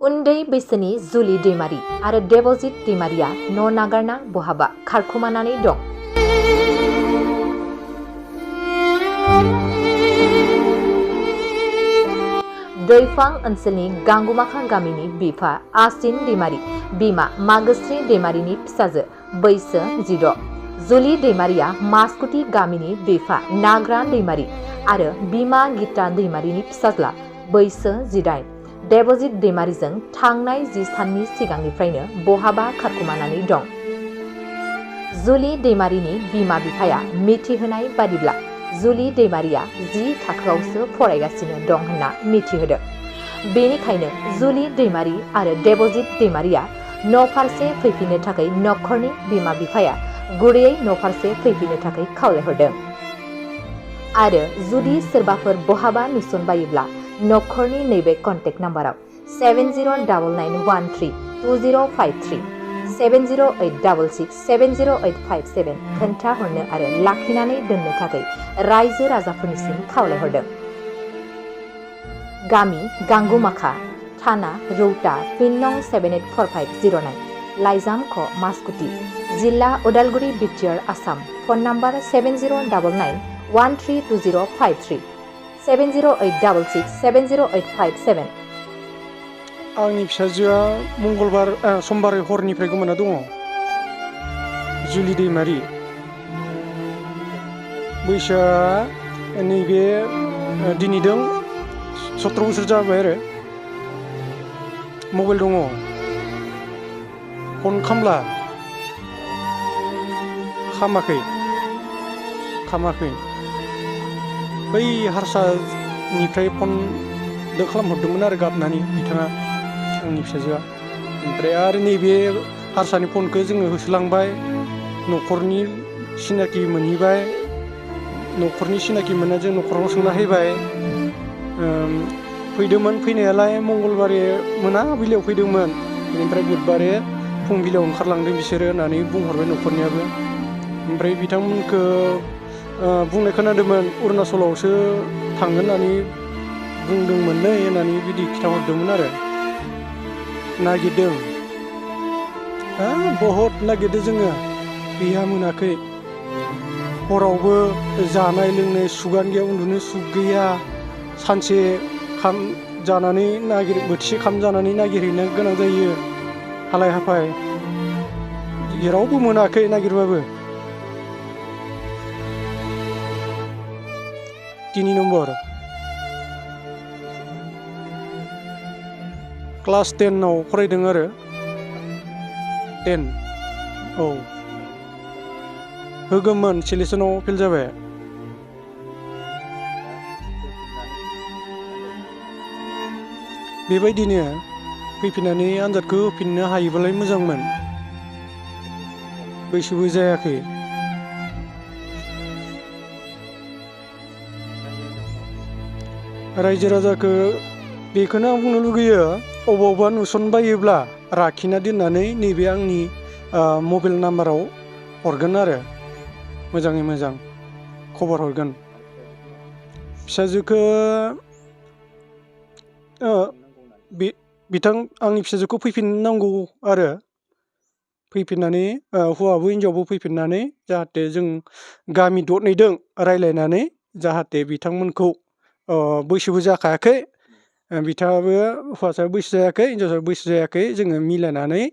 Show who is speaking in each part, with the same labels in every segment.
Speaker 1: उन्दै बैसोनि जुलि दैमारि आरो देबजित दैमारिया न' नागारना बहाबा खारखुमानानै दं। दैफां ओनसोलनि गांगुमाखा गामिनि बिफा आसिन दैमारि, बिमा मागोस्रि दैमारिनि फिसाजो, बैसो 16। जुलि दैमारिया मासकुटि गामिनि बिफा नखरन दैमारि आरो बिमा गीता दैमारिनि फिसाज्ला, बैसो 18। देबजित दैमारिजों थांनाय 10 साननि सिगांनिफ्रायनो बहाबा खारखुमानानै दं। जुलि दैमारिनि बिमा बिफाया मिथिहोनाय बादिब्ला जुलि दैमारिया 10 थाखोआवसो फरायगासिनो दं होनना मिथिहोदों। बेनिखायनो जुलि दैमारि आरो देबजित दैमारिया न'फारसे फैफिननो थाखाय नखरनि बिमा बिफाया गुरैयै न'फारसे फैफिननो थाखाय खावलायहरदों। आरो जुदि सोरबाफोर बहाबा नुसनबायोब्ला नखरनि नैबे कन्टेक्ट नाम्बाराव 7099132053 7086670857 खोन्थाहरनो आरो लाखिनानै दोननो थाखाय रायजो राजाफोरनिसिम खावलायहरदों। गामि गांगुमाखा, थाना रौता, पिन नं 784509, लाइजाम ख मासकुटि, जिल्ला Udalguri BTR Assam. Phone number 7099132053 7086670857।
Speaker 2: आंनि फिसाजोआ समबार हरनिफ्राय गोमाना दङ। जुलि दैमारि, बैसोआ नैबे दिनैदों 17 बोसोर जाबाय आरो। मबाइल दङ, फन खामला खामाखै। बै हारसानिफ्राय फन खालामहरदोंमोन आरो गाबनानै बिथाङा, आंनि फिसाजोआ। ओमफ्राय आरो नैबे हारसानि फनखौ जोङो होसोलांबाय, न'खरनि सिनाखि मोनहैबाय। न'खरनि सिनाखि मोनना जों न'खराव सोंना हैबाय। फैदोंमोन फैनायालाय मंगलबारे मोनाबिलियाव फैदोंमोन, बेनिफ्राय बुधबारे फुंबिलियाव ओंखारलांदों बिसोरो होननानै बुंहरबाय न'खरनियाबो। ओमफ्राय बिथांमोनखौ बुंनाय खोनादोंमोन अरुणाचलावसो थांगोन होननानै बुंदोंमोनलै होननानै बिदि खिन्थाहरदोंमोन आरो। नागिरदों, बहुद नागिरदों जोङो, गैया मोनाखै। हरावबो जानाय लोंनाय सुगानो गैया, उन्दुनो सुग गैया। सानसे बोथिसे खाम जानानै नागिरहैनो गोनां जायो, हालाय हाफाय। जेरावबो मोनाखै नागिरबाबो। 3 नम्बर क्लास 10 आव फरायदों आरो। 10, औ। होगौमोन, सिलेक्सनाव फेल जाबाय। बेबायदिनो फैफिननानै आनजादखौ होफिननो हायोबालाय मोजांमोन। बैसोबो जायाखै। रायजो राजाखौ बेखौनो आं बुंनो लुगैयो, अबावबा नुसनबायोब्ला लाखिना दोननानै नैबे आंनि मबाइल नाम्बाराव हरगोन आरो, मोजाङै मोजां खबर हरगोन। फिसाजोखौ आंनि फिसाजोखौ फैफिननांगौ आरो। फैफिननानै हौवाबो हिनजावबो फैफिननानै जाहाथे जों गामि दरनैदों रायज्लायनानै जाहाथे बिथांमोनखौ, बैसोबो जाखायाखै, बिथाङाबो हौवासायाबो बैसो जायाखै, हिनजावसायाबो बैसो जायाखै, जोङो मिलायनानै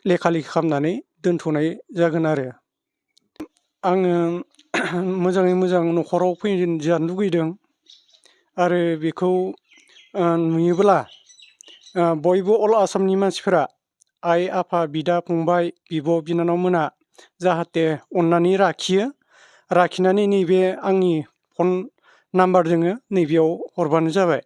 Speaker 2: लेखा खालामनानै दोनथ'नाय जागोन आरो। आङो मोजाङै मोजां न'खराव जानो लुगैदों। आरो बेखौ नुयोब्ला बयबो अल आसामनि मानसिफोरा, आइ आफा बिदा फंबाय बिब' बिनानावमोना जाहाथे अननानै लाखिनानै नैबे आंनि फन नाम्बार दोङो नैबेयाव हरबानो जाबाय।